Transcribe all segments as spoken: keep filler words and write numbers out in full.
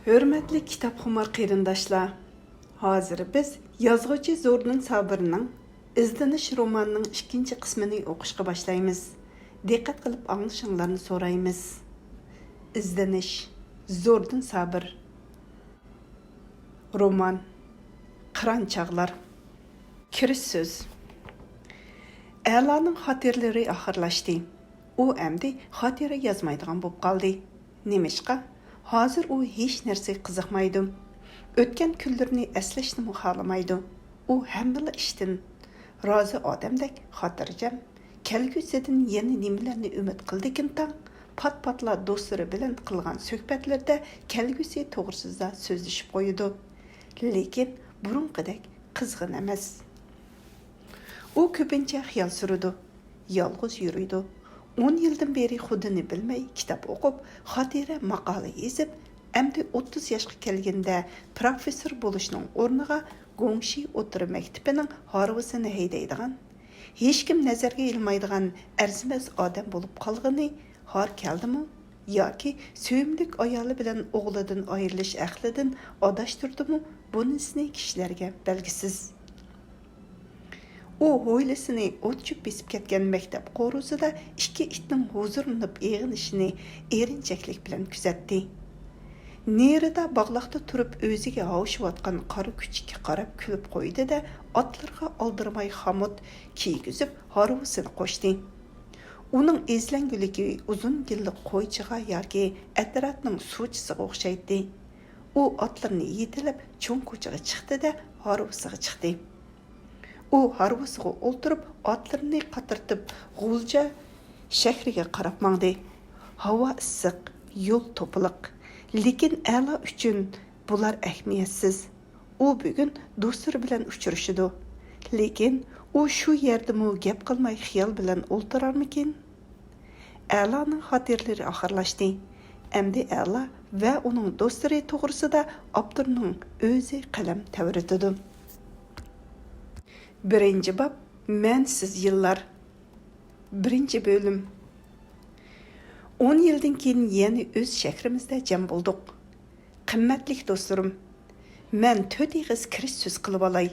ھۆرمەتلىك كىتابخۇمار قېرىنداشلار، ھازىر بىز يازغۇچى زوردۇن سابىرنىڭ ئىزدىنىش رومانىنىڭ ئىككىنچى قىسمىنى ئوقۇشقا باشلايمىز. دىققەت قىلىپ ئاڭلىشىڭلارنى سورايمىز. ئىزدىنىش، زوردۇن سابىر. رومان، قىران چاغلار. كىرىش سۆز. ئەلانىڭ خاتىرىلىرى ئاخىرلاشتى. ئۇ ئەمدى خاتىرە يازمايدىغان بولۇپ قالدى. نېمىشقا؟ ھازىر ئۇ ھېچ نەرسىگە قىزىقمايدۇ. ئۆتكەن كۈنلىرىنى ئەسلەشنىمۇ خالىمايدۇ. ئۇ ھەممىلا ئىشتىن رازى ئادەمدەك خاتىرجەم. كەلگۈسىدىن يەنە نېمىلەرنى ئۈمىد قىلىدىكىنتاڭ؟ پات-پاتلا دوستلىرى بىلەن قىلغان سۆھبەتلىرىدە كەلگۈسى توغرىسىدا سۆزلىشىپ قويىدۇ. لېكىن بۇرۇنقىدەك قىزغىن ئەمەس. ئۇ كۆپىنچە خىيال سۈرىدۇ، يالغۇز يۈرىدۇ. ئون يىلدىن بېرى خۇدىنى بىلمەي كىتاب ئوقۇپ، خاتىرە ماقالە يېزىپ، ئەمدى ئوتتۇز ياشقا كەلگىنىدە پروفېسسور بولۇشنىڭ ئورنىغا گۇڭشى ئوتتۇرا مەكتىپىنىڭ ھارۋىسىنى ھەيدەيدىغان، ھېچكىم نەزەرگە ئىلمايدىغان ئەرزىمەس ئادەم بولۇپ قالغىنى ھار كەلدىمۇ؟ ياكى سۆيۈملۈك ئايالى بىلەن ئوغلىدىن ئايرىلىش ئەقلىدىن ئاداشتۇردىمۇ؟ بۇنىسىنى كىشىلەرگە بەلگىسىز. ئۇ ھويلىسىنى ئوت-چۆپ بېسىپ كەتكەن مەكتەپ قورۇسىدا ئىككى ئىتنىڭ ھۇزۇرلىنىپ ئېغىنىشىنى ئېرىنچەكلىك بىلەن كۆزەتتى. نېرىدا باغلاقتا تۇرۇپ ئۆزىگە ھاۋشىۋاتقان قارا كۈچۈككە قاراپ كۈلۈپ قويدى-دە، ئاتلىرىغا ئالدىرىماي خامۇت كىيگۈزۈپ، ھارۋىسىنى قوشتى. ئۇنىڭ ئېزىلەڭگۈلۈكى ئۇزۇن گىللىق قويچىغا ياكى ئەترەتنىڭ سۇچىسىغا ئوخشايتتى. ئۇ ئاتلىرىنى يېتىلەپ، چوڭ كوچىغا چىقتى-دە، ھارۋىسىغا چىقتى. ئۇ ھارۋىسىغا ئولتۇرۇپ، ئاتلىرىنى قاترىتىپ، غۇلجا شەھىرىگە قاراپ ماڭدى. ھاۋا ئىسسىق، يول توپىلىق. لېكىن ئەلا ئۈچۈن بۇلار ئەھمىيەتسىز. ئۇ بۈگۈن دوستلىرى بىلەن ئۇچرىشىدۇ. لېكىن ئۇ شۇ يەردىمۇ گەپ قىلماي خىيال بىلەن ئولتۇرارمىكىن؟ ئەلانىڭ خاتىرىلىرى ئاخىرلاشتى. ئەمدى ئەلا ۋە ئۇنىڭ دوستلىرى توغرىسىدا ئاپتورنىڭ ئۆزى قەلەم تەۋرىتىدۇ. بىرىنچى باب، مەنىسىز يىللار. بىرىنچى بۆلۈم. ئون يىلدىن كېيىن يەنە ئۆز شەھىرىمىزدە جەم بولدۇق. قىممەتلىك دوستلىرىم، مەن تۆت ئېغىز كىرىش سۆز قىلىۋالاي.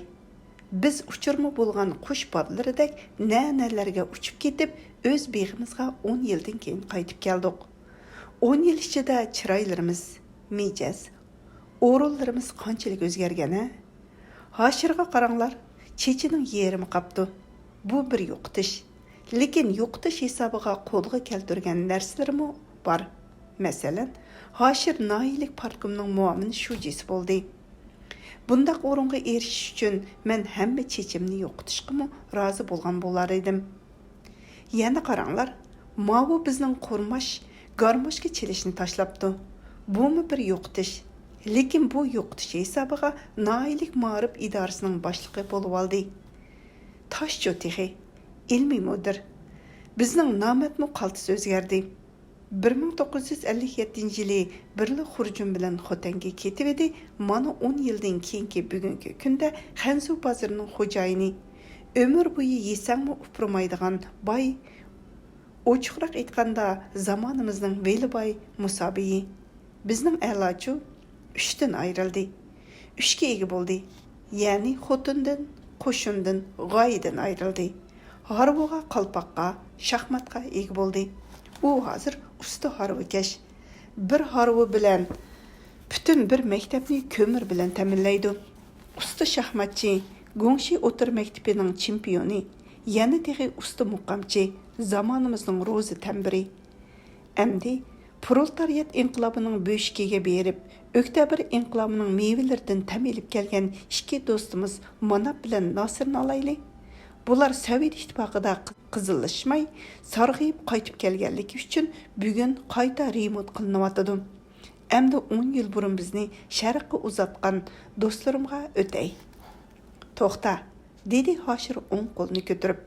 بىز ئۇچۇرما بولغان قۇش بالىلىرىدەك نە-نەلەرگە ئۇچۇپ كېتىپ، ئۆز بېغىمىزغا ئون يىلدىن كېيىن قايتىپ كەلدۇق. ئون يىل ئىچىدە چىرايلىرىمىز، مىجەز، ئورۇنلىرىمىز قانچىلىك ئۆزگەرگەن-ھە؟ ھاشىرغا قاراڭلار، چېچىنىڭ يېرىمى قاپتۇ. بۇ بىر يوقىتىش. لېكىن يوقىتىش ھېسابىغا قولغا كەلتۈرگەن نەرسىلىرىمۇ بار. مەسىلەن، ھاشىر ناھىيىلىك پارتكومنىڭ مۇئاۋىن شۇجىسى بولدى. بۇنداق ئورۇنغا ئېرىشىش ئۈچۈن مەن ھەممە چېچىمنى يوقىتىشقىمۇ رازى بولغان بولار ئىدىم. يەنە قاراڭلار، ماۋۇ بىزنىڭ قۇرماش گارموشكا چېلىشنى تاشلاپتۇ. بۇمۇ بىر يوقىتىش. لېكىن بۇ يوقىتىش ھېسابىغا ناھىيىلىك مائارىپ ئىدارىسىنىڭ باشلىقى بولۇۋالدى. تاشچۇ تېخى، ئىلمىي مۇدىر. بىزنىڭ نامەتمۇ قالتىس ئۆزگەردى. بىر مىڭ توققۇز يۈز ئەللىك يەتتىنچى يىلى بىرلا خۇرجۇن بىلەن خوتەنگە كېتىۋىدى، مانا ئون يىلدىن كېيىنكى بۈگۈنكى كۈندە خەنزۇ بازىرىنىڭ خوجايىنى، ئۆمۈر بويى يېسەڭمۇ ئۇپرىمايدىغان باي، ئوچۇقراق ئېيتقاندا، زامانىمىزنىڭ ۋېلىباي مۇسابىيى. بىزنىڭ ئەلاچۇ ئۈچتىن ئايرىلدى. ئۈچكە ئىگە بولدى. يەنى خوتۇندىن، قوشۇندىن، غايىدىن ئايرىلدى. ھارۋىغا، قالپاققا، شاھماتقا ئىگە بولدى. ئۇ ھازىر ئۇستا ھارۋىكەش. بىر ھارۋا بىلەن پۈتۈن بىر مەكتەپنى كۆمۈر بىلەن تەمىنلەيدۇ. ئۇستا شاھماتچى، گۇڭشى ئوتتۇرا مەكتىپىنىڭ چېمپىيونى، يەنە تېخى ئۇستا مۇقامچى، زامانىمىزنىڭ روزى تەمبىرى. ئەمدى پرولېتارىيات ئىنقىلابىنىڭ بۆشۈكىگە بېرىپ، ئۆكتەبىر ئىنقىلابىنىڭ مېۋىلىرىدىن تەم ئېلىپ كەلگەن ئىككى دوستىمىز ماناپ بىلەن ناسىرنى ئالايلى. بۇلار سوۋېت ئىتتىپاقىدا قىزىللاشماي، سارغىيىپ قايتىپ كەلگەنلىكى ئۈچۈن بۈگۈن قايتا رېمونت قىلىنىۋاتىدۇ. ئەمدى ئون يىل بۇرۇن بىزنى شەرققە ئۇزاتقان دوستلىرىمغا ئۆتەي. توختا، دېدى ھاشىر ئوڭ قولىنى كۆتۈرۈپ.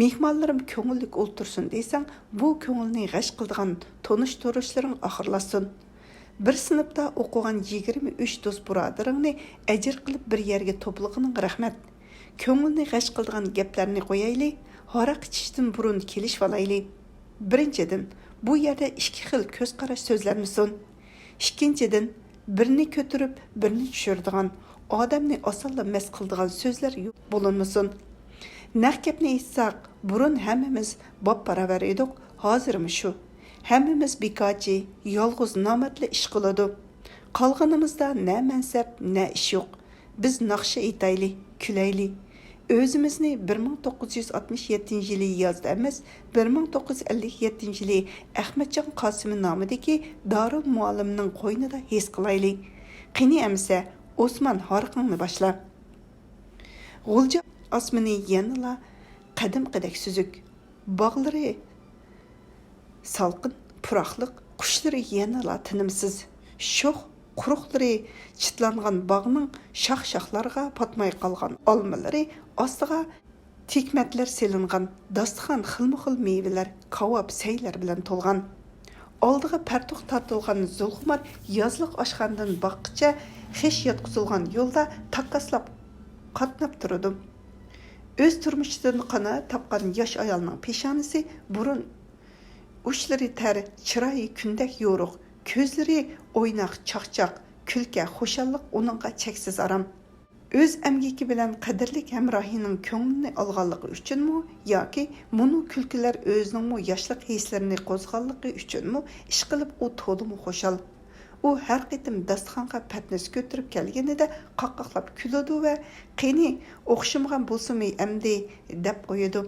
مېھمانلىرىم كۆڭۈللۈك ئولتۇرسۇن دېسەڭ، بۇ كۆڭۈلنى غەش قىلىدىغان تونۇشتۇرۇشلىرىڭ ئاخىرلاشسۇن. بىر سىنىپتا ئوقۇغان يىگىرمە ئۈچ دوست بۇرادىرىڭنى ئەجىر قىلىپ بىر يەرگە توپلىغىنىڭغا رەھمەت. كۆڭۈلنى غەش قىلىدىغان گەپلەرنى قويايلى، ھاراق ئىچىشتىن بۇرۇن كېلىشىۋالايلى. بىرىنچىدىن، بۇ يەردە ئىككى خىل كۆز قاراش سۆزلەنمىسۇن. ئىككىنچىدىن، بىرنى كۆتۈرۈپ، بىرنى چۈشۈرىدىغان، ئادەمنى ئاسانلا مەست قىلىدىغان سۆزلەر يوق بولۇنمىسۇن. نەق گەپنى ئېيتساق، بۇرۇن ھەممىمىز باپباراۋەر ئىدۇق، ھازىرمۇ شۇ. ھەممىمىز بىكارچى، يالغۇز نامەردلا ئىش قىلىدۇ. قالغىنىمىزدا نە مەنسەپ، نە ئىش يوق. بىز ناخشا ئېيتايلى، كۈلەيلى. ئۆزىمىزنى بىر مىڭ توققۇز يۈز ئاتمىش يەتتىنچى يىلى يازدا ئەمەس، بىر مىڭ توققۇز يۈز ئەللىك يەتتىنچى يىلى ئەخمەتجان قاسىمى نامىدىكى دارۇل مۇئەللىمنىڭ قوينىدا ھېس قىلايلى. قېنى ئەمىسە، ئوسمان، ھارىقىڭنى باشلا. غۇلجا ئاسمىنى يەنىلا قەدىمكىدەك سۈزۈك. باغلىرى سالقىن، پۇراقلىق، قۇشلىرى يەنىلا تىنىمسىز. شوخ قۇرۇقلىرى چىتلانغان باغنىڭ شاخ-شاخلارغا پاتماي قالغان ئالمىلىرى ئاستىغا تىكمەتلەر سېلىنغان داستىخان خىلمۇ خىل مېۋىلەر، كاۋاپ، سەيلەر بىلەن تولغان. ئالدىغا پەرتۇق تارتىلغان زۇلخۇمار يازلىق ئاشخانىدىن باغقىچە خىش ياتقۇزۇلغان يولدا تاكاسلاپ قاتناپ تۇرىدۇ. ئۆز تۇرمۇشىدىن قانائەت تاپقان ياش ئايالنىڭ پېشانىسى بۇرۇن ئۇچلىرى تەر، چىرايى كۈندەك يورۇق، كۆزلىرى ئويناق، چاقچاق، كۈلكە، خۇشاللىق ئۇنىڭغا چەكسىز ئارام. ئۆز ئەمگىكى بىلەن قەدىرلىك ھەمراھىنىڭ كۆڭلىنى ئالغانلىقى ئۈچۈنمۇ ياكى مۇنۇ كۈلكىلەر ئۆزىنىڭمۇ ياشلىق ھېسلىرىنى قوزغىغانلىقى ئۈچۈنمۇ، ئىشقىلىپ ئۇ تولىمۇ خۇشال. ئۇ ھەر قېتىم داستىخانغا پەتنۇس كۆتۈرۈپ كەلگىنىدە قاقاقلاپ كۈلىدۇ ۋە، «قېنى، ئوخشىمىغان بولسىمۇ ئەمدى؟» دەپ قويىدۇ.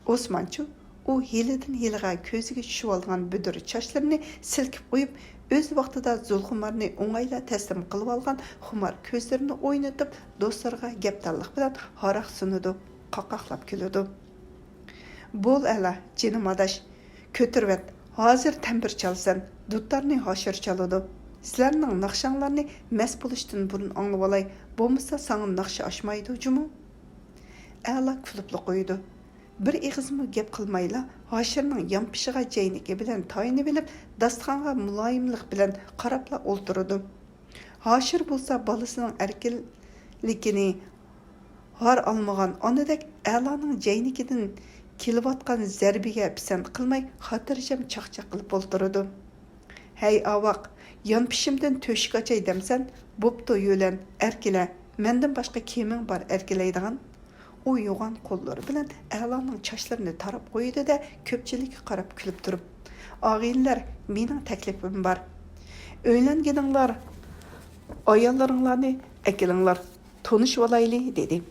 ئوسمانچۇ، ئۇ ھېلىدىن ھېلىغا كۆزىگە چۈشۈۋالغان بۈدۈر چاچلىرىنى سىلكىپ قويۇپ، ئۆز ۋاقتىدا زۇلخۇمارنى ئوڭايلا تەسلىم قىلىۋالغان خۇمار كۆزلىرىنى ئوينىتىپ، دوستلىرىغا گەپدانلىق بىلەن ھاراق سۇنىدۇ، قاقاقلاپ كۈلىدۇ. بول ئەلا، جېنىم ئاداش، كۆتۈرۈۋەت، ھازىر تەمبۇر چالىسەن، دۇتارنى ھاشىر چالىدۇ. سىلەرنىڭ ناخشاڭلارنى مەست بولۇشتىن بۇرۇن ئاڭلىۋالاي، بولمىسا ساڭا ناخشا ئاشمايدۇ جۇمۇ. ئەلا كۈلۈپلا قويىدۇ. بىر ئېغىزمۇ گەپ قىلمايلا، ھاشىرنىڭ يانپىشىغا جەينىكى بىلەن تايىنىۋېلىپ، داستىخانغا مۇلايىملىق بىلەن قاراپلا ئولتۇرىدۇ. ھاشىر بولسا بالىسىنىڭ ئەركىنلىكىنى ھار ئالمىغان ئانىدەك ئەلانىڭ جەينىكىدىن كېلىۋاتقان زەربىگە پىسەنت قىلماي، خاتىرجەم چاقچاق قىلىپ ئولتۇرىدۇ. ھەي ئاۋاق، يانپىشىمدىن تۆشۈك ئاچاي دەمسەن؟ بوپتۇ، يۆلەن، ئەركىلە، مەندىن باشقا كىمىڭ بار ئەركىلەيدىغان؟ ئۇ يوغان قوللىرى بىلەن ئەلانىڭ چاچلىرىنى تاراپ قويىدۇ-دە، كۆپچىلىككە قاراپ كۈلۈپ تۇرۇپ، «ئاغىنىلەر، مېنىڭ تەكلىپىم بار. ئۆيلەنگىنىڭلار ئاياللىرىڭلارنى ئەكېلىڭلار، تونۇشۇۋالايلى» دېدى.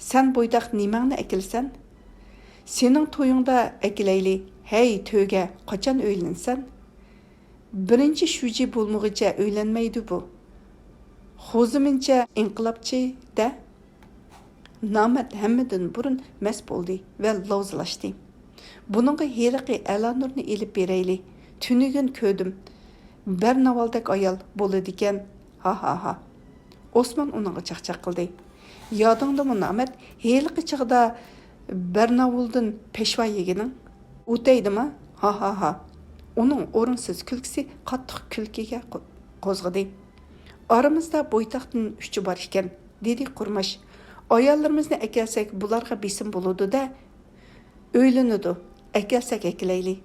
«سەن بويتاق نېمەڭنى ئەكېلىسەن؟ سېنىڭ تويۇڭدا ئەكېلەيلى. ھەي، تۆگە، قاچان ئۆيلىنىسەن؟ بىرىنچى شۇجى بولمىغۇچە ئۆيلەنمەيدۇ بۇ. خوزىمىنچە ئىنقىلابچى-دە.» نامەرد ھەممىدىن بۇرۇن مەست بولدى ۋە لاۋزىلاشتى. بۇنىڭغا ھېلىقى ئەلانۇرنى ئېلىپ بېرەيلى. تۈنۈگۈن كۆردۈم. بەرناۋالدەك ئايال بولىدىكەن. ھا ھا ھا. ئوسمان ئۇنىڭغا چاقچاق قىلدى. يادىڭدىمۇ نامەرد، ھېلىقى چاغدا بەرناۋۇلدىن پېشۋا يېگىنىڭ؟ ئۇتەيدىما؟ ھا ھا ھا. ئۇنىڭ ئورۇنسىز كۈلكىسى قاتتىق كۈلكىگە قو-، قوزغىدى. ئارىمىزدا بويتاقتىن ئۈچى بار ئىكەن، دېدى قۇرماش. ئاياللىرىمىزنى ئەكەلسەك بۇلارغا بېسىم بولىدۇ-دە. ئۆيلىنىدۇ، ئەكەلسەك ئەكېلەيلى.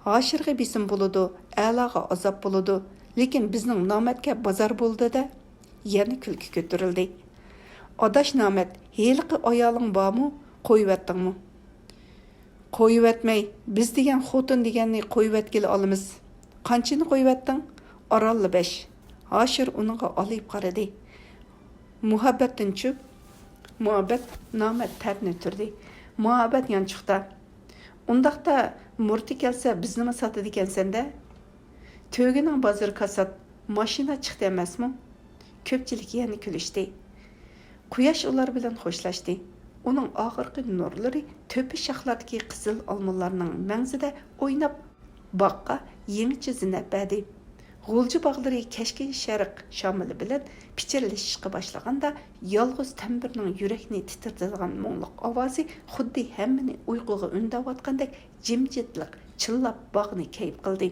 ھاشىرغا بېسىم بولىدۇ، ئەلاغا ئازاب بولىدۇ، لېكىن بىزنىڭ نامەردكە بازار بولىدۇ-دە. يەنە كۈلكە كۆتۈرۈلدى. ئاداش نامەرد، ھېلىقى ئايالىڭ بارمۇ؟ قويۇۋەتتىڭمۇ؟ قويۇۋەتمەي، بىز دېگەن خوتۇن دېگەننى قويۇۋەتكىلى ئالىمىز. قانچىنى قويۇۋەتتىڭ؟ ئارانلا بەش. ھاشىر ئۇنىڭغا ئالىيىپ قارىدى. مۇھەببەتتىنچۇ؟ مۇھەببەت؟ نامەرد تەرنى تۈردى. مۇھەببەت يانچۇقتا. ئۇنداقتا مۇرتى كەلسە بىزنىمۇ ساتىدىكەنسەن-دە؟ تۆگىنىڭ بازىرى كاسات، ماشىنا چىقتى ئەمەسمۇ؟ كۆپچىلىك يەنە كۈلۈشتى. قۇياش ئۇلار بىلەن خوشلاشتى. ئۇنىڭ ئاخىرقى نۇرلىرى تۆپە شاخلاردىكى قىزىل ئالمىلارنىڭ مەڭزىدە ئويناپ، باغقا يېڭىچە زىننەت بەردى. غۇلجا باغلىرى كەچكى شەرق شامىلى بىلەن پىچىرلىشىشقا باشلىغاندا، يالغۇز تەمبۇرنىڭ يۈرەكنى تىترىتىدىغان مۇڭلۇق ئاۋازى خۇددى ھەممىنى ئۇيقۇغا ئۈندەۋاتقاندەك جىمجىتلىق چىللاپ باغنى كەيپ قىلدى.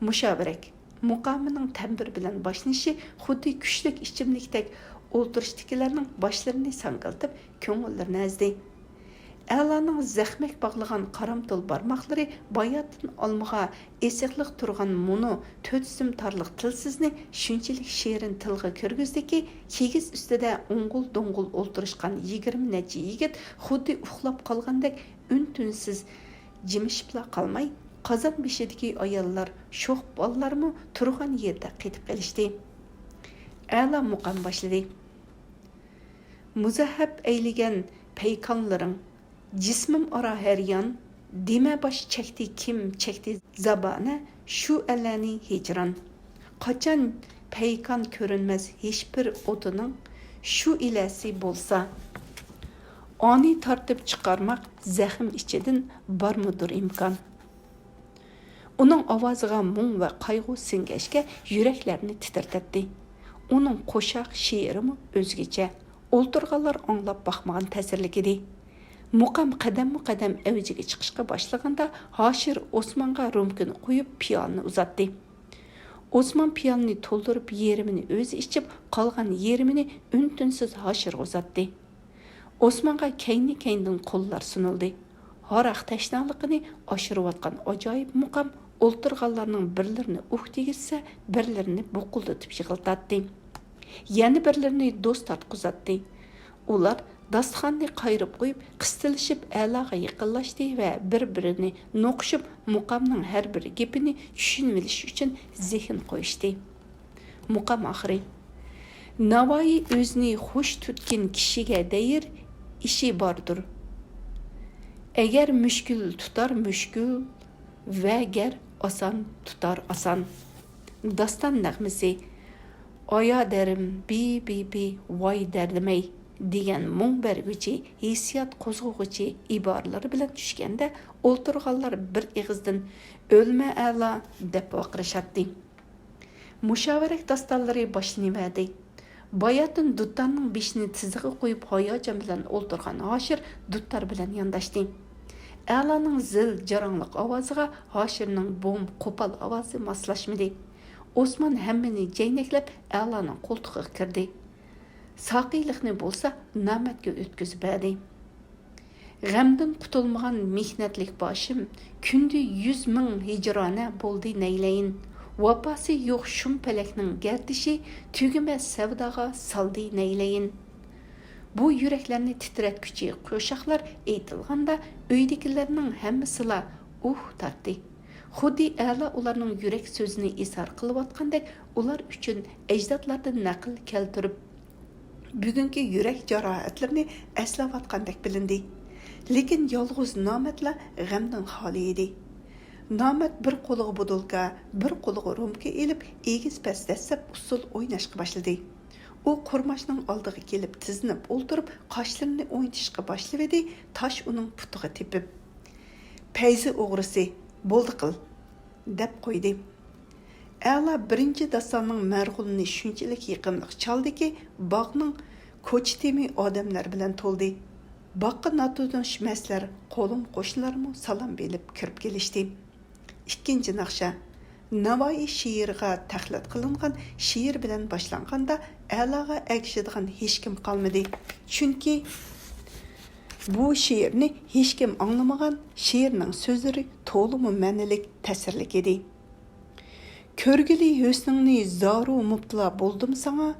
مۇشاۋىرەك مۇقامىنىڭ تەمبۇر بىلەن باشلىنىشى خۇددى كۈچلۈك ئىچىملىكتەك ئولتۇرۇشتىكىلەرنىڭ باشلىرىنى ساڭگىلىتىپ، كۆڭۈللىرىنى ئەزدى. ئەلانىڭ زەخمەك باغلىغان قارامتۇل بارماقلىرى باياتىن ئالمىغا ئېسىقلىق تۇرغان مۇنۇ تۆت سىم تارلىق تىلسىزنى شۇنچىلىك شېرىن تىلغا كىرگۈزدىكى، كىگىز ئۈستىدە ئوڭغۇل-دوڭغۇل ئولتۇرۇشقان يىگىرمە نەچچە يىگىت خۇددى ئۇخلاپ قالغاندەك ئۈن-تىنسىز جىمىشىپلا قالماي، قازان بېشىدىكى ئاياللار، شوخ بالىلارمۇ تۇرغان يېرىدە قېتىپ قېلىشتى. ئەلا مۇقام باشلىدى. مۇزەھەپ ئەيلىگەن پەيكانلىرىڭ، جىسمىم ئارا ھەر يان، دېمە باش چەكتى كىم چەكتى زابانە، شۇ ئەلەنى ھىجران. قاچان پەيكان كۆرۈنمەس ھېچبىر ئوتىنىڭ، شۇ ئىلەسى بولسا، ئانى تارتىپ چىقارماق زەخىم ئىچىدىن بارمىدۇر ئىمكان؟ ئۇنىڭ ئاۋازىغا مۇڭ ۋە قايغۇ سىڭگەچكە يۈرەكلەرنى تىترىتەتتى. ئۇنىڭ قوشاق شېئىرىمۇ ئۆزگىچە، ئولتۇرغانلار ئاڭلاپ باقمىغان تەسىرلىك ئىدى. مۇقام قەدەممۇ قەدەم ئەۋجىگە چىقىشقا باشلىغاندا، ھاشىر ئوسمانغا رومكىنى قويۇپ، پىيالىنى ئۇزاتتى. ئوسمان پىيالىنى تولدۇرۇپ، يېرىمىنى ئۆزى ئىچىپ، قالغان يېرىمىنى ئۈن-تىنسىز ھاشىرغا ئۇزاتتى. ئوسمانغا كەينى-كەينىدىن قوللار سۇنۇلدى. ھاراق تەشنالىقىنى ئاشۇرۇۋاتقان ئاجايىپ مۇقام ئولتۇرغانلارنىڭ بىرلىرىنى ئۇھ دېگۈزسە، بىرلىرىنى بۇقۇلدىتىپ يىغلىتاتتى. يەنە بىرلىرىنى دوست تارتقۇزاتتى. ئۇلار داستىخاننى قايرىپ قويۇپ، قىستىلىشىپ ئەلاغا يېقىنلاشتى ۋە بىر-بىرىنى نوقۇشۇپ، مۇقامنىڭ ھەر بىر گېپىنى چۈشىنىۋېلىش ئۈچۈن زېھىن قويۇشتى. مۇقام ئاخىرى. ناۋايى ئۆزىنى خۇش تۇتكىن كىشىگە دەير ئىشى باردۇر. ئەگەر مۈشكۈل تۇتار مۈشكۈل ۋە گەر ئاسان تۇتار ئاسان. داستان نەغمىسى. ئايا دەرىم بى بى بى ۋاي دەردىمەي دېگەن مۇڭ بەرگۈچى، ھېسسىيات قوزغىغۇچى ئىبارىلىرى بىلەن چۈشكەندە، ئولتۇرغانلار بىر ئېغىزدىن ئۆلمە ئەلا دەپ ۋارقىرىشاتتى. مۇشاۋىرەك داستانلىرى باشلىنىۋەردى. باياتىن دۇتارنىڭ بېشىنى تىزىغا قويۇپ ھاياجان بىلەن ئولتۇرغان ھاشىر دۇتار بىلەن يانداشتى. ئەلانىڭ زىل جاراڭلىق ئاۋازىغا ھاشىرنىڭ بوم قوپال ئاۋازى ماسلاشمىدى. ئوسمان ھەممىنى جەينەكلەپ ئەلانىڭ قولتۇقىغا كىردى. ساقىيلىقنى بولسا نامەتكە ئۆتكۈزۈپ بەردى. غەمدىن قۇتۇلمىغان مېھنەتلىك باشىم، كۈندە يۈز مىڭ ھىجرانە بولدى نەيلەيىن. ۋاپاسى يوق شۇم پەلەكنىڭ گەردىشى، تۈگىمەس سەۋداغا سالدى نەيلەيىن. بۇ يۈرەكلەرنى تىترەتكۈچى قوشاقلار ئېيتىلغاندا، ئۆيدىكىلەرنىڭ ھەممىسىلا ئۇھ تارتتى. خۇددى ئەلا ئۇلارنىڭ يۈرەك سۆزىنى ئىزھار قىلىۋاتقاندەك، ئۇلار ئۈچۈن ئەجدادلاردىن نەقىل كەلتۈرۈپ، بۈگۈنكى يۈرەك جاراھەتلىرىنى ئەسلەۋاتقاندەك بىلىندى. لېكىن يالغۇز نامەتلا غەمدىن خالىي ئىدى. نامەت بىر قولىغا بوتۇلكا، بىر قولىغا رومكا ئېلىپ، ئېگىز-پەس دەسسەپ ئۇسسۇل ئويناشقا باشلىدى. ئۇ قۇرماشنىڭ ئالدىغا كېلىپ تىزلىنىپ ئولتۇرۇپ، قاشلىرىنى ئوينىتىشقا باشلىۋىدى، تاش ئۇنىڭ پۇتىغا تېپىپ، پەيزى ئوغرىسى، بولدى قىل! دەپ قويدى. ئەلا بىرىنچى داستاننىڭ مەرغۇلىنى شۇنچىلىك يېقىملىق چالدىكى، باغنىڭ كوچا تېمى ئادەملەر بىلەن تولدى. باغقا ناتونۇش مەسلەر، قولۇم قوشنىلارمۇ سالام بېرىپ كىرىپ كېلىشتى. ئىككىنچى ناخشا. ناۋايى شېئىرىغا تەقلىد قىلىنغان شېئىر بىلەن باشلانغاندا، ئەلاغا ئەگىشىدىغان ھېچكىم قالمىدى. چۈنكى بۇ شېئىرنى ھېچكىم ئاڭلىمىغان، شېئىرنىڭ سۆزلىرى تولىمۇ مەنىلىك، تەسىرلىك ئىدى. كۆرگىلى ھۆسنۈڭنى زارۇ مۇپتىلا بولدۇم ساڭا،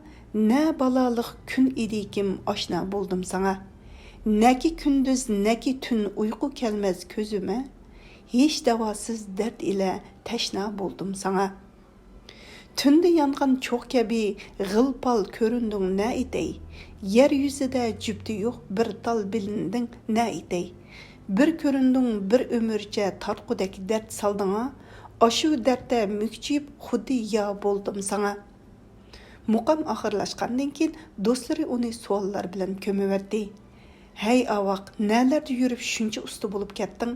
نە بالالىق كۈن ئىدىكىم ئاشنا بولدۇم ساڭا. نەكى كۈندۈز، نەكى تۈن ئۇيقۇ كەلمەس كۆزۈمە، ھېچ داۋاسىز دەرد ئىلە تەشنا بولدۇم ساڭا. تۈندە يانغان چوغ كەبى غىل-پال كۆرۈندۈڭ نەئىتەي، يەر يۈزىدە جۈپتى يوق بىر تال بىلىندىڭ نەئىتەي. بىر كۆرۈندۈڭ بىر ئۆمۈرچە تارتقۇدەك دەرد سالدىڭا، ئاشۇ دەردتە مۈكچىيىپ خۇددى يا بولدۇم ساڭا. مۇقام ئاخىرلاشقاندىن كېيىن دوستلىرى ئۇنى سوئاللار بىلەن كۆمۈۋەتتى. ھەي ئاۋاق، نەلەردە يۈرۈپ شۇنچە ئۇستا بولۇپ كەتتىڭ؟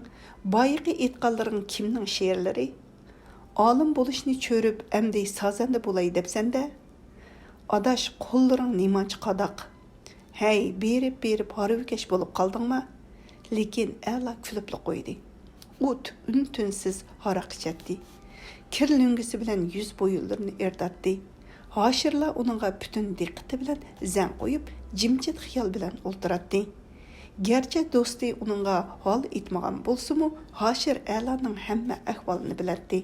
بايىقى ئېيتقانلىرىڭ كىمنىڭ شېئىرلىرى؟ ئالىم بولۇشنى چۆرۈپ، ئەمدى سازەندە بولاي دەپسەندە؟ ئاداش، قوللىرىڭ نېمانچە قاداق؟ ھەي، بېرىپ-بېرىپ ھارۋىكەش بولۇپ قالدىڭما؟ لېكىن ئەلا كۈلۈپلا قويدى. ئۇ تۈ-، ئۈن-تىنسىز ھاراق ئىچەتتى. كىر لۆڭگىسى بىلەن يۈز بويۇنلىرىنى ئېرىتاتتى. ھاشىرلا ئۇنىڭغا پۈتۈن دىققىتى بىلەن زەن قويۇپ، جىمجىت خىيال بىلەن ئولتۇراتتى. گەرچە دوستى ئۇنىڭغا ھال ئېيتمىغان بولسىمۇ، ھاشىر ئەلانىڭ ھەممە ئەھۋالىنى بىلەتتى.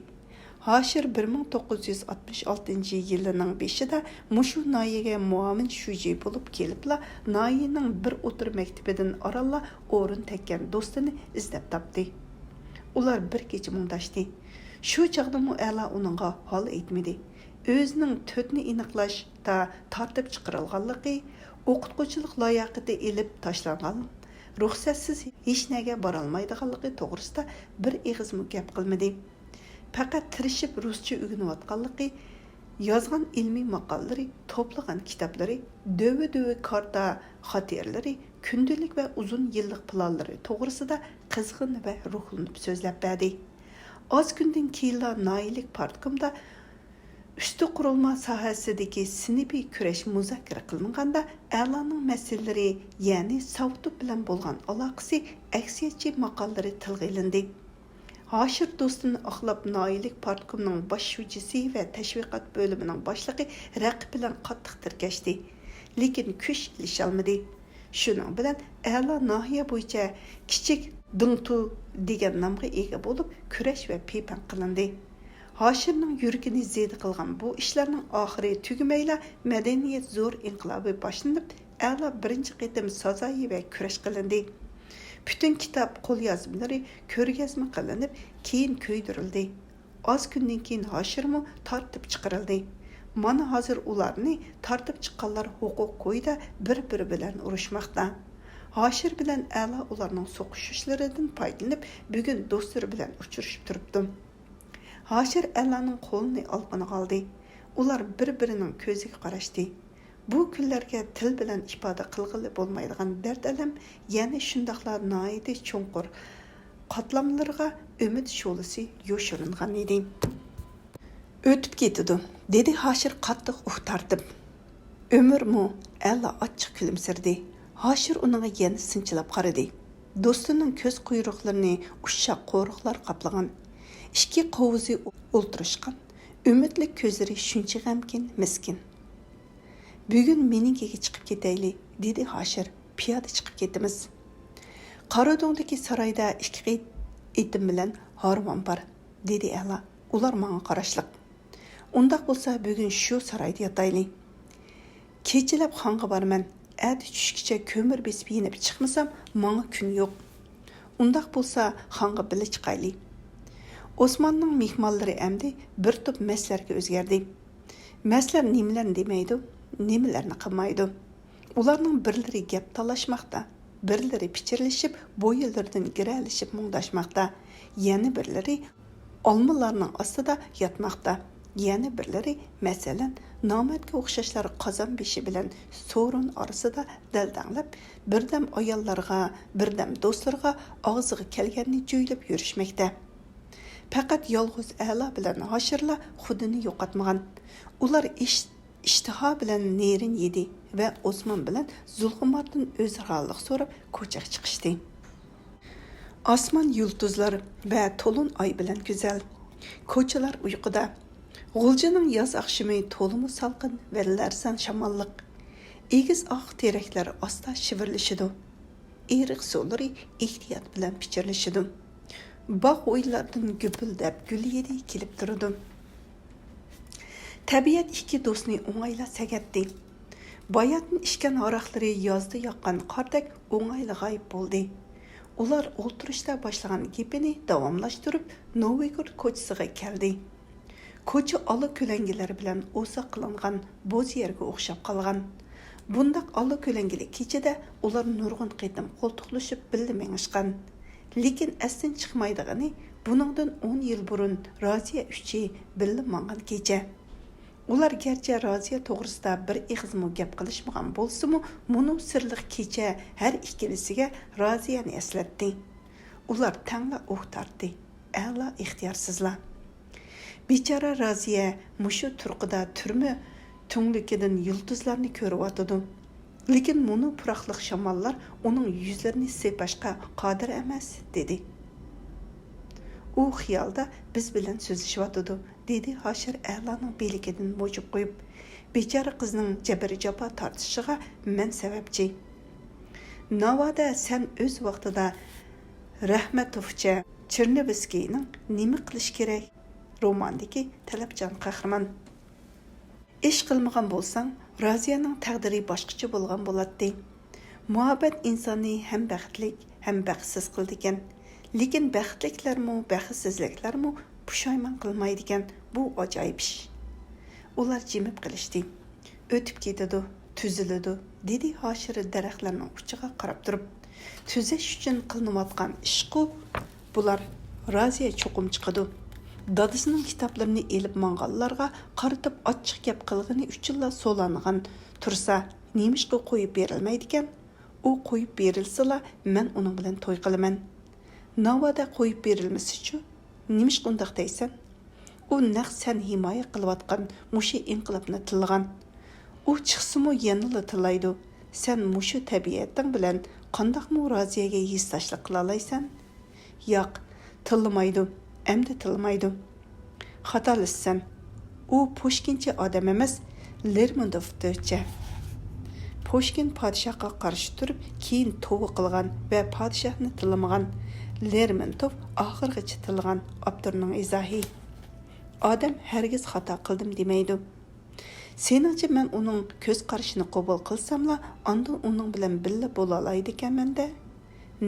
ھاشىر بىر مىڭ توققۇز يۈز ئاتمىش ئالتىنچى يىلىنىڭ بېشىدا مۇشۇ ناھىيەگە مۇئاۋىن شۇجى بولۇپ كېلىپلا، ناھىيەنىڭ بىر ئوتتۇرا مەكتىپىدىن ئارانلا ئورۇن تەگكەن دوستىنى ئىزدەپ تاپتى. ئۇلار بىر كېچە مۇڭداشتى. شۇ چاغدىمۇ ئەلا ئۇنىڭغا ھال ئېيتمىدى. ئۆزىنىڭ تۆتنى ئېنىقلاشتا تارتىپ چىقىرىلغانلىقى، ئوقۇتقۇچىلىق لاياقىتى ئېلىپ تاشلانغان، رۇخسەتسىز ھېچنەگە بارالمايدىغانلىقى توغرىسىدا بىر ئېغىزمۇ گەپ قىلمىدى. پەقەت تىرىشىپ رۇسچە ئۆگىنىۋاتقانلىقى، يازغان ئىلمىي ماقالىلىرى، توپلىغان كىتابلىرى، دۆۋە-دۆۋە كارتا خاتىرىلىرى، كۈندىلىك ۋە ئۇزۇن يىللىق پىلانلىرى توغرىسىدا قىزغىن ۋە روھلىنىپ سۆزلەپ بەردى. ئاز كۈندىن كېيىنلا ناھىيەلىك پارتكومدا ئۈستى قۇرۇلما ساھەسىدىكى سىنىپىي كۈرەش مۇزاكىرە قىلىنغاندا، ئەلانىڭ مەسىلىلىرى، يەنى ساۋتۇپ بىلەن بولغان ئالاقىسى، ئەكسىيەتچى ماقالىلىرى تىلغا ئېلىندى. ھاشىر دوستىنى ئاقلاپ، ناھىيەلىك پارتكومنىڭ باش شۇجىسى ۋە تەشۋىقات بۆلۈمىنىڭ باشلىقى رەقىب بىلەن قاتتىق تىركەشتى، لېكىن كۈچ ئېلىشالمىدى. شۇنىڭ بىلەن ئەلا ناھىيە بويىچە كىچىك دىڭتۇ دېگەن نامغا ئىگە بولۇپ، كۈرەش ۋە پىپەڭ قىلىندى. ھاشىرنىڭ يۈرىكىنى زېدە قىلغان بۇ ئىشلارنىڭ ئاخىرى تۈگىمەيلا، مەدەنىيەت زور ئىنقىلابى باشلىنىپ، ئەلا بىرىنچى قېتىم سازايى ۋە كۈرەش قىلىندى. پۈتۈن كىتاب قوليازمىلىرى كۆرگەزمە قىلىنىپ، كېيىن كۆيدۈرۈلدى. ئاز كۈندىن كېيىن ھاشىرمۇ تارتىپ چىقىرىلدى. مانا ھازىر ئۇلارنى تارتىپ چىققانلار ھوقۇق كويىدا بىر-بىرى بىلەن ئۇرۇشماقتا. ھاشىر بىلەن ئەلا ئۇلارنىڭ سوقۇشۇشلىرىدىن پايدىلىنىپ، بۈگۈن دوستلىرى بىلەن ئۇچرىشىپ تۇرۇپتۇ. ھاشىر ئەلانىڭ قولىنى ئالىقىنىغا ئالدى. ئۇلار بىر-بىرىنىڭ كۆزىگە قاراشتى. بۇ كۈنلەرگە تىل بىلەن ئىپادە قىلغىلى بولمايدىغان دەرد-ئەلەم يەنە شۇنداقلا ناھايىتى چوڭقۇر قاتلاملىرىغا ئۈمىد شولىسى يوشۇرۇنغان ئىدى. «ئۆتۈپ كېتىدۇ»، دېدى ھاشىر قاتتىق ئۇھ تارتىپ. ئۆمۈرمۇ؟ ئەلا ئاچچىق كۈلۈمسىرىدى. ھاشىر ئۇنىڭغا يەنە سىنچىلاپ قارىدى. دوستىنىڭ كۆز قۇيرۇقلىرىنى ئۇششاق قورۇقلار قاپلىغان. ئىككى قوۋۇزى ئولتۇرۇشقان، ئۈمىدلىك كۆزلىرى شۇنچە غەمكىن، مىسكىن. «بۈگۈن مېنىڭكىگە چىقىپ كېتەيلى»، دېدى ھاشىر. «پىيادە چىقىپ كېتىمىز.» «قارادۆڭدىكى سارايدا ئىككى ئېتىم بىلەن ھارۋام بار»، دېدى ئەلا. «ئۇلار ماڭا قاراشلىق.» «ئۇنداق بولسا، بۈگۈن شۇ سارايدا ياتايلى.» «كېچىلەپ خانغا بارىمەن. ئەتە چۈشكىچە كۆمۈر بېسىپ يېنىپ چىقمىسام، ماڭا كۈن يوق.» «ئۇنداق بولسا، خانغا بىللە چىقايلى.» ئوسماننىڭ مېھمانلىرى ئەمدى بىر توپ مەسلەرگە ئۆزگەردى. مەسلەر نېمىلەرنى دېمەيدۇ، نېمىلەرنى قىلمايدۇ. ئۇلارنىڭ بىرلىرى گەپ تالاشماقتا، بىرلىرى پىچىرلىشىپ، بويۇنلىرىدىن گىرەلىشىپ مۇڭداشماقتا، يەنە بىرلىرى ئالمىلارنىڭ ئاستىدا ياتماقتا، يەنە بىرلىرى، مەسىلەن، نامەردكە ئوخشاشلا قازان بېشى بىلەن سورۇن ئارىسىدا دەلدەڭلەپ، بىردەم ئاياللارغا، بىردەم دوستلىرىغا ئاغزىغا كەلگەننى جۆيلۈپ يۈرۈشمەكتە. پەقەت يالغۇز ئەلا بىلەن ھاشىرلا خۇدىنى يوقاتمىغان. ئۇلار ئىش ئىشتىها بىلەن نېرىن يېدى ۋە ئوسمان بىلەن زۇلخۇماردىن ئۆزرالىق سوراپ، كوچىغا چىقىشتى. ئاسمان يۇلتۇزلار ۋە تولۇن ئاي بىلەن گۈزەل. كوچىلار ئۇيقۇدا. غۇلجىنىڭ ياز ئاخشىمى تولىمۇ سالقىن ۋە لەرزان شاماللىق. ئېگىز ئاق تېرەكلەر ئاستا شىۋىرلىشىدۇ. ئېرىق سۇلىرى ئېھتىيات بىلەن پىچىرلىشىدۇ. باغ ھويلاردىن گۈپۈلدەپ گۈل ھىدى كېلىپ تۇرىدۇ. تەبىئەت ئىككى دوستنى ئوڭايلا سەگەتتى. باياتىن ئىچكەن ھاراقلىرى يازدا ياغقان قاردەك ئوڭايلا غايىب بولدى. ئۇلار ئولتۇرۇشتا باشلىغان گېپىنى داۋاملاشتۇرۇپ، نوۋىگورود كوچىسىغا كەلدى. كوچا ئالا كۆلەڭگىلەر بىلەن ئوساق قىلىنغان بوز يەرگە ئوخشاپ قالغان. بۇنداق ئالا كۆلەڭگىلىك كېچىدە ئۇلار نۇرغۇن قېتىم قولتۇقلىشىپ بىللە مېڭىشقان. لېكىن ئەستىن چىقمايدىغىنى، بۇنىڭدىن ئون يىل بۇرۇن رازىيە ئۈچى بىللە ماڭغان كېچە. ئۇلار گەرچە رازىيە توغرىسىدا بىر ئېغىزمۇ گەپ قىلىشمىغان بولسىمۇ، مۇنۇ سىرلىق كېچە ھەر ئىككىلىسىگە رازىيەنى ئەسلەتتى. ئۇلار تەڭلا ئۇھ تارتتى. ئەلا ئىختىيارسىزلا. بىچارە رازىيە مۇشۇ تۇرقىدا تۈرمە تۈڭلۈكىدىن يۇلتۇزلارنى كۆرۈۋاتىدۇ. لېكىن مۇنۇ پۇراقلىق شاماللار ئۇنىڭ يۈزلىرىنى سىيپاشقا قادىر ئەمەس، دېدى. ئۇ خىيالدا بىز بىلەن سۆزلىشىۋاتىدۇ، دېدى ھاشىر ئەلانىڭ بىلىكىدىن مۇجۇپ قويۇپ. بىچارە قىزنىڭ جەبىر-جاپا تارتىشىغا مەن سەۋەبچى. ناۋادا سەن ئۆز ۋاقتىدا رەھمەتوفچە چېرنېۋسكىينىڭ نېمە قىلىشى كېرەك؟ روماندىكى تەلەپچان قەھرىمان. ئىش قىلمىغان بولساڭ، رازىيەنىڭ تەقدىرى باشقىچە بولغان بولاتتى. مۇھەببەت ئىنساننى ھەم بەختلىك، ھەم بەختسىز قىلىدىكەن. لېكىن بەختلىكلەرمۇ، بەختسىزلىكلەرمۇ پۇشايمان قىلمايدىكەن. بۇ ئاجايىپ ئىش. ئۇلار جىمىپ قېلىشتى. ئۆتۈپ كېتىدۇ، تۈزۈلىدۇ، دېدى ھاشىر دەرەخلەرنىڭ ئۇچىغا قاراپ تۇرۇپ. تۈزەش ئۈچۈن قىلىنىۋاتقان ئىشقۇ بۇلار. رازىيە چوقۇم چىقىدۇ. دادىسىنىڭ كىتابلىرىنى ئېلىپ ماڭغانلارغا قارىتىپ ئاچچىق گەپ قىلغىنى ئۈچۈنلا سولانغان تۇرسا، نېمىشقا قويۇپ بېرىلمەيدىكەن؟ ئۇ قويۇپ بېرىلسىلا، مەن ئۇنىڭ بىلەن توي قىلىمەن. ناۋادا قويۇپ بېرىلمىسىچۇ؟ نېمىشقا ئۇنداق دەيسەن؟ ئۇ نەق سەن ھىمايە قىلىۋاتقان مۇشۇ ئىنقىلابنى تىللىغان. ئۇ چىقسىمۇ يەنىلا تىللايدۇ. سەن مۇشۇ تەبىئەتىڭ بىلەن قانداقمۇ رازىيەگە ھېسداشلىق قىلالايسەن؟ ياق، تىللىمايدۇ. ئەمدى تىللىمايدۇ. خاتالىشىسەن. ئۇ پۇشكىنچە ئادەم ئەمەس، لېرمونتوفچە. پۇشكىن پادىشاھقا قارشى تۇرۇپ، كېيىن توۋا قىلغان ۋە پادىشاھنى تىللىمىغان. لېرمونتوف ئاخىرغىچە تىللىغان. ئاپتورنىڭ ئىزاھى. ئادەم ھەرگىز خاتا قىلدىم دېمەيدۇ. سېنىڭچە مەن ئۇنىڭ كۆز قارىشىنى قوبۇل قىلساملا، ئاندىن ئۇنىڭ بىلەن بىللە بولالايدىكەنمەن-دە؟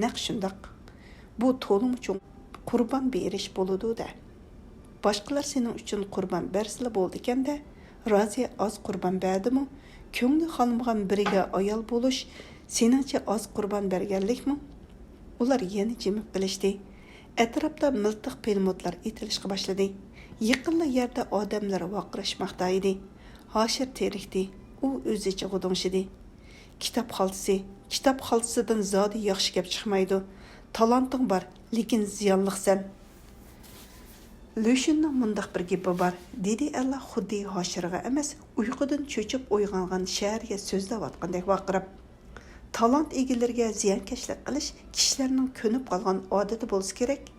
نەق شۇنداق. بۇ تولىمۇ چوڭ قۇربان بېرىش بولىدۇ-دە. باشقىلار سېنىڭ ئۈچۈن قۇربان بەرسىلا بولىدىكەن-دە. رازىيە ئاز قۇربان بەردىمۇ؟ كۆڭلى خالىمىغان بىرىگە ئايال بولۇش سېنىڭچە ئاز قۇربان بەرگەنلىكمۇ؟ ئۇلار يەنە جىمىپ قېلىشتى. ئەتراپتا مىلتىق پىلىموتلار ئېتىلىشقا باشلىدى. يېقىنلا يەردە ئادەملەر ۋارقىراشماقتا ئىدى. ھاشىر تېرىكتى. ئۇ ئۆزىچە غۇدۇڭشىدى. كىتاب خالتىسى، كىتاب خالتىسىدىن زادى ياخشى گەپ چىقمايدۇ. تالانتىڭ بار، لېكىن زىيانلىقسەن. لۈشۈننىڭ مۇنداق بىر گېپى بار، دېدى ئەلا خۇددى ھاشىرغا ئەمەس، ئۇيقۇدىن چۆچۈپ ئويغانغان شەھەرگە سۆزلەۋاتقاندەك ۋارقىراپ. تالانت ئىگىلىرىگە زىيانكەشلىك قىلىش كىشىلەرنىڭ كۆنۈپ قالغان ئادىتى بولسا كېرەك.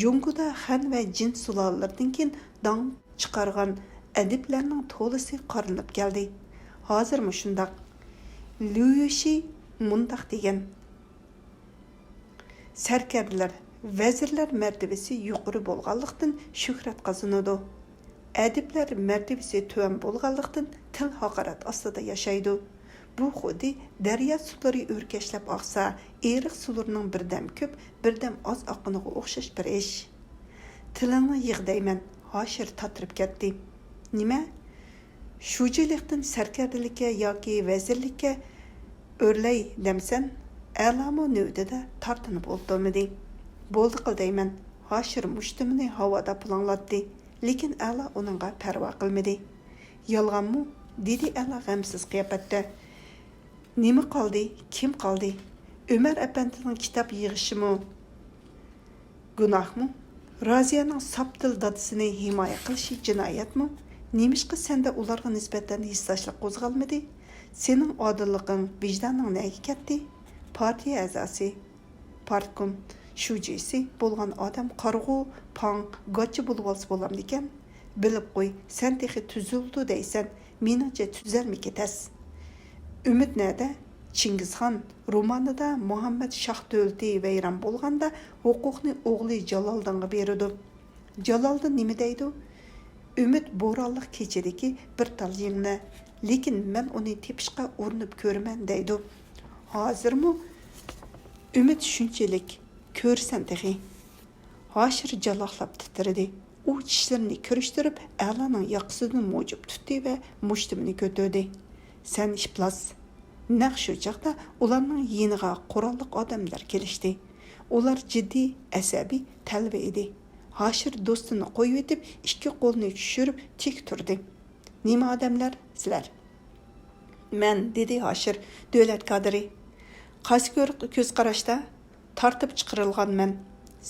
جۇڭگودا خەن ۋە جىن سۇلالىلىرىدىن كېيىن داڭ چىقارغان ئەدىبلەرنىڭ تولىسى قارىلىنىپ كەلدى. ھازىرمۇ شۇنداق. ليۇ يۈشى مۇنداق دېگەن: سەركەردىلەر، ۋەزىرلەر مەرتىۋىسى يۇقىرى بولغانلىقتىن شۆھرەت قازىنىدۇ. ئەدىبلەر مەرتىۋىسى تۆۋەن بولغانلىقتىن تىل ھاقارەت ئاستىدا ياشايدۇ. بۇ خۇددى دەريا سۇلىرى ئۆركەشلەپ ئاقسا، ئېرىق سۇلىرىنىڭ بىردەم كۆپ، بىردەم ئاز ئاققىنىغا ئوخشاش بىر ئىش. تىلىڭنى يىغ دەيمەن، ھاشىر تاتىرىپ كەتتى. نېمە؟ شۇجىلىقتىن سەركەردىلىككە ياكى ۋەزىرلىككە ئۆرلەي دەمسەن؟ ئەلامۇ نۆۋىتىدە تارتىنىپ ئولتۇرمىدى. بولدى قىل دەيمەن، ھاشىر مۇشتۇمىنى ھاۋادا پۇلاڭلاتتى. لېكىن ئەلا ئۇنىڭغا پەرۋا قىلمىدى. يالغانمۇ؟ دېدى ئەلا غەمسىز قىياپەتتە. نېمە قالدى؟ كىم قالدى؟ ئۆمەر ئەپەندىنىڭ كىتاب يىغىشىمۇ گۇناھمۇ؟ رازىيەنىڭ ساپ دىل دادىسىنى ھىمايە قىلىشى جىنايەتمۇ؟ نېمىشقا سەندە ئۇلارغا نىسبەتەن ھېسداشلىق قوزغالمىدى؟ سېنىڭ ئادىللىقىڭ، ۋىجدانىڭ نەگە كەتتى؟ پارتىيە ئەزاسى، پارتكوم شۇجىسى بولغان ئادەم قارىغۇ، پاڭ، گاچا بولۇۋالسا بولامدىكەن؟ بىلىپ قوي، سەن تېخى تۈزۈلىدۇ دەيسەن، مېنىڭچە تۈزەلمىكى تەس. ئۈمىد نەدە؟ چىڭگىزخان رومانىدا مۇھەممەد شاھ دۆلىتى ۋەيران بولغاندا ھوقۇقنى ئوغلى جالالدىنغا بېرىدۇ. جالالدىن نېمە دەيدۇ؟ ئۈمىد بورانلىق كېچىدىكى بىر تال يىڭنە، لېكىن مەن ئۇنى تېپىشقا ئۇرۇنۇپ كۆرىمەن دەيدۇ. ھازىرمۇ ئۈمىد شۇنچىلىك، كۆرىسەن تېخى. ھاشىر جالاقلاپ تىترىدى. ئۇ چىشلىرىنى كىرىشتۈرۈپ، ئەلانىڭ ياقىسىدىن موجۇپ تۇتتى ۋە مۇشتۇمىنى كۆتۈردى. سەن ئىپلاس! نەق شۇ چاغدا ئۇلارنىڭ يېنىغا قوراللىق ئادەملەر كېلىشتى. ئۇلار جىددىي، ئەسەبىي، تەلۋە ئىدى. ھاشىر دوستىنى قويۇۋېتىپ، ئىككى قولىنى چۈشۈرۈپ تىك تۇردى. نېمە ئادەملەر سىلەر؟ مەن، دېدى ھاشىر، دۆلەت كادىرى. قايسى كۆر-، كۆز قاراشتا؟ تارتىپ چىقىرىلغان مەن.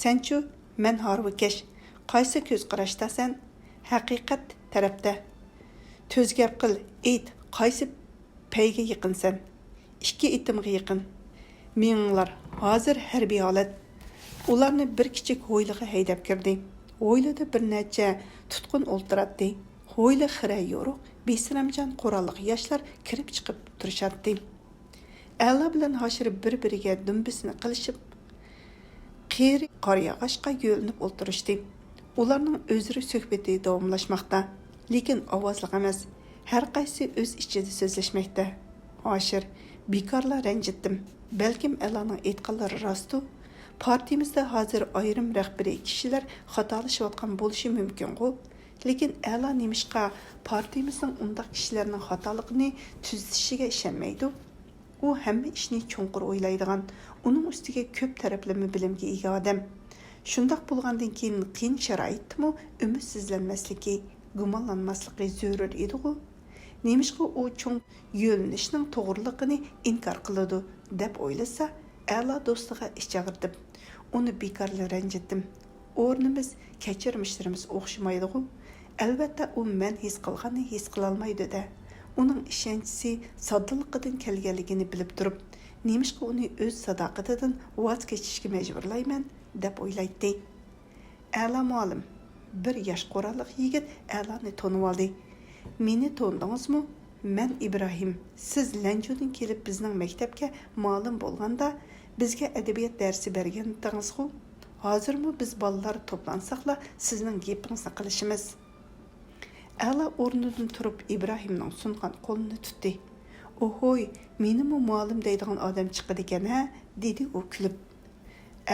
سەنچۇ؟ مەن ھارۋىكەش. قايسى كۆز قاراشتا سەن؟ ھەقىقەت تەرەپتە. تۈز گەپ قىل، ئېيت، قايسى پەيگە يېقىنسەن؟ ئىككى ئېتىمغا يېقىن. مېڭىڭلار، ھازىر ھەربىي ھالەت. ئۇلارنى بىر كىچىك ھويلىغا ھەيدەپ كىردى. ھويلىدا بىر نەچچە تۇتقۇن ئولتۇراتتى. ھويلا خىرە يورۇق، بىسىرەمجان قوراللىق ياشلار كىرىپ چىقىپ تۇرۇشاتتى. ئەلا بىلەن ھاشىر بىر-بىرىگە دۈمبىسىنى قىلىشىپ، قېرى قارىياغاچقا يۆلىنىپ ئولتۇرۇشتى. ئۇلارنىڭ ئۆزئارا سۆھبىتى داۋاملاشماقتا، لېكىن ئاۋازلىق ئەمەس. ھەر قايسى ئۆز ئىچىدە سۆزلەشمەكتە. ھاشىر، بىكارلا رەنجىتتىم. بەلكىم ئەلانىڭ ئېيتقانلىرى راستتۇ. پارتىيىمىزدا ھازىر ئايرىم رەھبىرىي كىشىلەر خاتالىشىۋاتقان بولۇشى مۇمكىنغۇ؟ لېكىن ئەلا نېمىشقا پارتىيىمىزنىڭ ئۇنداق كىشىلەرنىڭ خاتالىقىنى تۈزىتىشىگە ئىشەنمەيدۇ؟ ئۇ ھەممە ئىشنى چوڭقۇر ئويلايدىغان، ئۇنىڭ ئۈستىگە كۆپ تەرەپلىمە بىلىمگە ئىگە ئادەم. شۇنداق بولغاندىن كېيىن قىيىن شارائىتتىمۇ ئۈمىدسىزلەنمەسلىكى، گۇمانلانماسلىقى زۆرۈر ئىدىغۇ؟ نېمىشقا ئۇ چوڭ يۆنىلىشنىڭ توغرىلىقىنى ئىنكار قىلىدۇ دەپ ئويلىسا، ئەلا دوستىغا ئىچ ئاغرىتىپ، ئۇنى بىكارلا رەنجىتتىم. ئورنىمىز، كەچۈرمىشلىرىمىز ئوخشىمايدىغۇ؟ ئەلۋەتتە، ئۇ مەن ھېس قىلغاننى ھېس قىلالمايدۇ-دە. ئۇنىڭ ئىشەنچىسى ساددىلىقىدىن كەلگەنلىكىنى بىلىپ تۇرۇپ، نېمىشقا ئۇنى ئۆز ساداقىتىدىن ۋاز كېچىشكە مەجبۇرلايمەن، دەپ ئويلايتتى. ئەلا مۇئەللىم، بىر ياش قوراللىق يىگىت ئەلانى تونۇۋالدى. مېنى تونۇدىڭىزمۇ؟ مەن ئىبراھىم. سىز لەنجۇدىن كېلىپ بىزنىڭ مەكتەپكە مۇئەللىم بولغاندا، بىزگە ئەدەبىيات دەرسى بەرگەنتىڭىزغۇ؟ ھازىرمۇ بىز بالىلار توپلانساقلا سىزنىڭ گېپىڭىزنى قىلىشىمىز. ئەلا ئورنىدىن تۇرۇپ ئىبراھىمنىڭ سۇنغان قولىنى تۇتتى. ئوھوي، مېنىمۇ مۇئەللىم دەيدىغان ئادەم چىقىدىكەن ھە؟ دېدى ئۇ كۈلۈپ.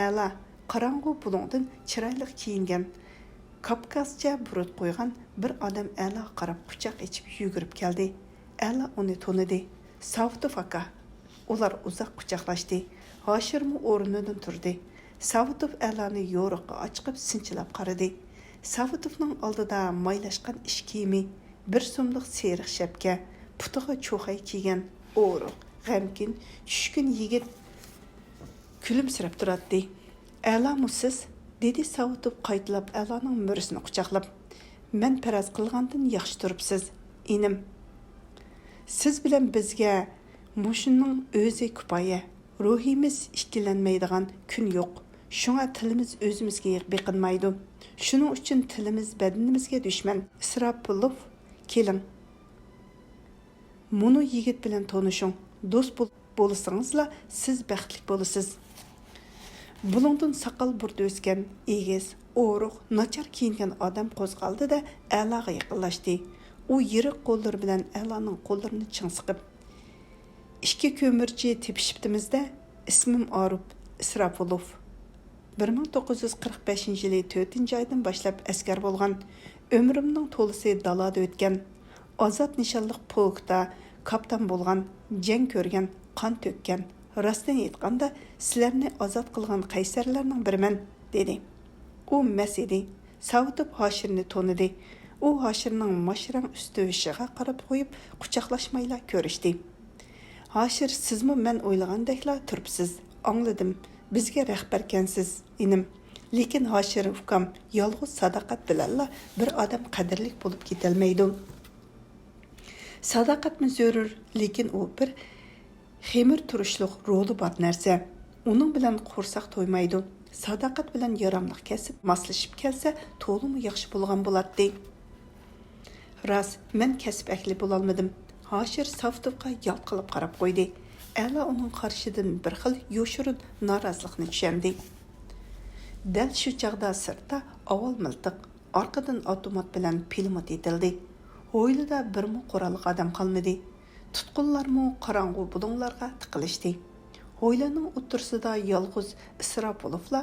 ئەلا، قاراڭغۇ بۇلۇڭدىن چىرايلىق كىيىنگەن، كاپكازچە بۇرۇت قويغان بىر ئادەم ئەلاغا قاراپ قۇچاق ئېچىپ يۈگۈرۈپ كەلدى. ئەلا ئۇنى تونۇدى. ساۋۇتوف ئاكا. ئۇلار ئۇزاق قۇچاقلاشتى. ھاشىرمۇ ئورنىدىن تۇردى. ساۋۇتوف ئەلانى يورۇققا ئاچىقىپ سىنچىلاپ قارىدى. ساۋۇتوفنىڭ ئالدىدا مايلاشقان ئىش كىيىمى، بىر سوملۇق سېرىق شەپكە، پۇتىغا چوخەي كىيگەن، ئورۇق، غەمكىن، چۈشكۈن يىگىت كۈلۈمسىرەپ تۇراتتى. ئەلامۇ سىز؟ دېدى ساۋۇتوف قايتىلاپ ئەلانىڭ مۈرىسىنى قۇچاقلاپ. مەن پەرەز قىلغاندىن ياخشى تۇرۇپسىز، ئىنىم. سىز بىلەن بىزگە مۇشۇنىڭ ئۆزى كۇپايە. روھىمىز ئىككىلەنمەيدىغان كۈن يوق. شۇڭا تىلىمىز ئۆزىمىزگە بېقىنمايدۇ. شۇنىڭ ئۈچۈن تىلىمىز بەدىنىمىزگە دۈشمەن. ئىسراپىلوف، كېلىڭ. مۇنۇ يىگىت بىلەن تونۇشۇڭ. دوست بول-، بولسىڭىزلا سىز بەختلىك بولىسىز. بۇلۇڭدىن ساقال بۇرۇت ئۆسكەن، ئېگىز، ئورۇق، ناچار كىيىنگەن ئادەم قوزغالدى-دە، ئەلاغا يېقىنلاشتى. ئۇ يىرىق قوللىرى بىلەن ئەلانىڭ قوللىرىنى چىڭ سىقىپ، ئىككى كۆمۈرچى تېپىشىپتىمىز-دە، ئىسمىم ئاروپ ئىسراپۇلوف. بىر مىڭ توققۇز يۈز قىرىق بەشىنچى يىلى تۆتىنچى ئايدىن باشلاپ ئەسكەر بولغان. ئۆمرۈمنىڭ تولىسى دالادا ئۆتكەن. ئازاد نىشانلىق پولكتا كاپتان بولغان، جەڭ كۆرگەن، قان تۆككەن. راستىنى ئېيتقاندا، سىلەرنى ئازاد قىلغان قەيسەرلەرنىڭ بىرىمەن، دېدى. ئۇ مەس ئىدى. ساۋۇتوف ھاشىرنى تونۇدى. ئۇ ھاشىرنىڭ ماش رەڭ ئۈستى بېشىغا قاراپ قويۇپ، قۇچاقلاشمايلا كۆرۈشتى. ھاشىر، سىزمۇ مەن ئويلىغاندەكلا تۇرۇپسىز. ئاڭلىدىم. بىزگە رەھبەركەنسىز، ئىنىم. لېكىن ھاشىر ئۇكام، يالغۇز ساداقەت بىلەنلا بىر ئادەم قەدىرلىك بولۇپ كېتەلمەيدۇ. ساداقەتمۇ زۆرۈر، لېكىن ئۇ بىر خېمىر تۇرۇشلۇق رولى بار نەرسە. ئۇنىڭ بىلەن قورساق تويمايدۇ. ساداقەت بىلەن ياراملىق كەسىپ ماسلىشىپ كەلسە، تولىمۇ ياخشى بولغان بولاتتى. راست، مەن كەسىپ ئەھلى بولالمىدىم. ھاشىر ساۋۇتوفقا يالت قىلىپ قاراپ قويدى. ئەلا ئۇنىڭ قارىشىدىن بىر خىل يوشۇرۇن نارازىلىقنى چۈشەندى. دەل شۇ چاغدا سىرتتا ئاۋۋال مىلتىق، ئارقىدىن ئاپتومات بىلەن پىلىموت ئېتىلدى. ھويلىدا بىرمۇ قوراللىق ئادەم قالمىدى. تۇتقۇنلارمۇ قاراڭغۇ بۇلۇڭلارغا تىقىلىشتى. ھويلىنىڭ ئوتتۇرىسىدا يالغۇز ئىسراپۇلوفلا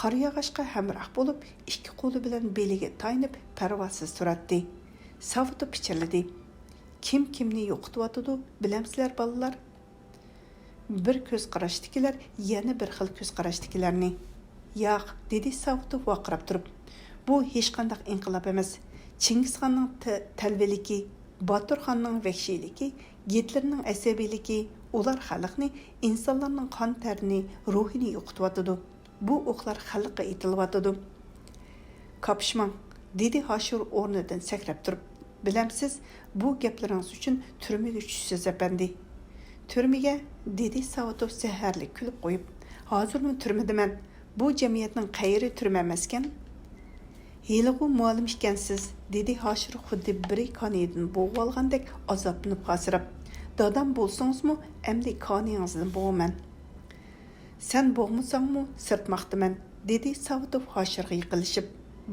قارىياغاچقا ھەمراھ بولۇپ، ئىككى قولى بىلەن بېلىگە تايىنىپ پەرۋاسىز تۇراتتى. ساۋۇتوف پىچىرلىدى. كىم كىمنى يوقىتىۋاتىدۇ، بىلەمسىلەر بالىلار؟ بىر كۆز قاراشتىكىلەر يەنە بىر خىل كۆز قاراشتىكىلەرنى. ياق، دېدى ساۋۇتوف ۋارقىراپ تۇرۇپ. بۇ ھېچقانداق ئىنقىلاب ئەمەس. چىڭگىزخاننىڭ تە-، تەلۋىلىكى، باتۇرخاننىڭ ۋەھشىيلىكى، گىتلېرنىڭ ئەسەبىيلىكى، ئۇلار خەلقنى، ئىنسانلارنىڭ قان تەرىنى، روھىنى يوقىتىۋاتىدۇ. بۇ ئوقلار خەلققە ئېتىلىۋاتىدۇ. كاپشىماڭ، دېدى ھاشىر ئورنىدىن سەكرەپ تۇرۇپ. بىلەمسىز، بۇ گەپلىرىڭىز ئۈچۈن تۈرمىگە چۈشىسىز، ئەپەندى. تۈرمىگە؟ دېدى ساۋۇتوف زەھەرلىك كۈلۈپ قويۇپ. ھازىرمۇ تۈرمىدىمەن. بۇ جەمئىيەتنىڭ قەيىرى تۈرمە ئەمەسكەن؟ ھېلىغۇ مۇئەللىم ئىكەنسىز، دېدى ھاشىر خۇددى بىرى كانىيىدىن بوغۇۋالغاندەك ئازابلىنىپ خاسىراپ. دادام بولسىڭىزمۇ ئەمدى كانىيىڭىزنى بوغىمەن. سەن بوغمىساڭمۇ سىرتماقتىمەن، دېدى ساۋۇتوف ھاشىرغا يېقىنلىشىپ.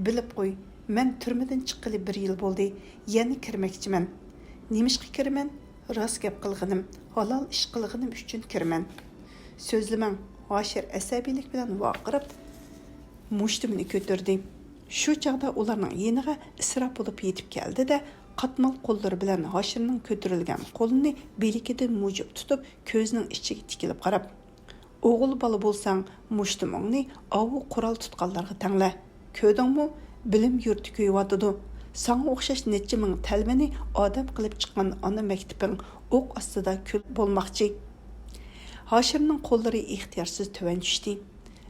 بىلىپ قوي، مەن تۈرمىدىن چىققىلى بىر يىل بولدى، يەنە كىرمەكچىمەن. نېمىشقا كىرىمەن؟ راست گەپ قىلغىنىم، ھالال ئىش قىلغىنىم ئۈچۈن كىرىمەن. سۆزلىمەڭ، ھاشىر ئەسەبىيلىك بىلەن ۋارقىراپ مۇشتۇمىنى كۆتۈردى. شۇ چاغدا ئۇلارنىڭ يېنىغا ئىسراپۇلوف يېتىپ كەلدى-دە، قاتمال قوللىرى بىلەن ھاشىرنىڭ كۆتۈرۈلگەن قولىنى بىلىكىدىن مۇجۇپ تۇتۇپ، كۆزىنىڭ ئىچىگە تىكىلىپ قاراپ، ئوغۇل بالا بولساڭ، مۇشتۇمۇڭنى ئاۋۇ قورال تۇتقانلارغا تەڭلە. كۆردۈڭمۇ؟ بىلىم يۇرتى كۆيۈۋاتىدۇ. ساڭا ئوخشاش نەچچە مىڭ تەلۋىنى ئادەم قىلىپ چىققان ئانا مەكتىپىڭ ئوق ئاستىدا كۈل بولماقچى. ھاشىرنىڭ قوللىرى ئىختىيارسىز تۆۋەن چۈشتى.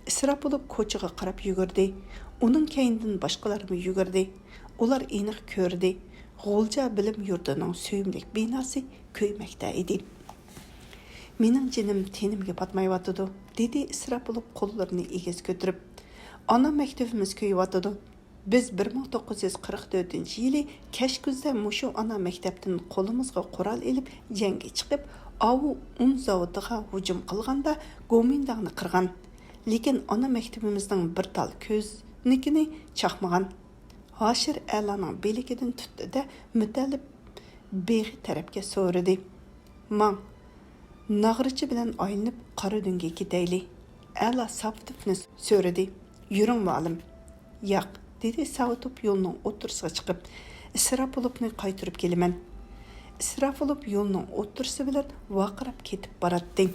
ئىسراپۇلوف كوچىغا قاراپ يۈگۈردى. ئۇنىڭ كەينىدىن باشقىلارمۇ يۈگۈردى. ئۇلار ئېنىق كۆردى. غۇلجا بىلىم يۇرتىنىڭ سۆيۈملۈك بىناسى كۆيمەكتە ئىدى. مېنىڭ جېنىم تېنىمگە پاتمايۋاتىدۇ، دېدى ئىسراپۇلوف قوللىرىنى ئېگىز كۆتۈرۈپ. ئانا مەكتىۋىمىز كۆيۈۋاتىدۇ. بىز بىر مىڭ توققۇز يۈز قىرىق تۆتىنچى يىلى كەچكۈزدە مۇشۇ ئانا مەكتەپتىن قولىمىزغا قورال ئېلىپ جەڭگە چىقىپ، ئاۋۇ ئۇن زاۋۇتىغا ھۇجۇم قىلغاندا گومىنداڭنى قىرغان. لېكىن ئانا مەكتىۋىمىزنىڭ بىر تال كۆزنىكىنى چاقمىغان. ھاشىر ئەلانىڭ بىلىكىدىن تۇتتى-دە، مۇتەللىپ بېغى تەرەپكە سورىدى. ماڭ، ناغرىچى بىلەن ئايلىنىپ قارا دۆڭگە كېتەيلى. ئەلا ساۋۇتوفنى سۆرىدى. يۈرۈڭ، مۇئەللىم. ياق، دېدى ساۋۇتوف يولنىڭ ئوتتۇرىسىغا چىقىپ. ئىسراپۇلوفنى قايتۇرۇپ كېلىمەن. ئىسراپۇلوف يولنىڭ ئوتتۇرىسى بىلەن ۋارقىراپ كېتىپ باراتتى.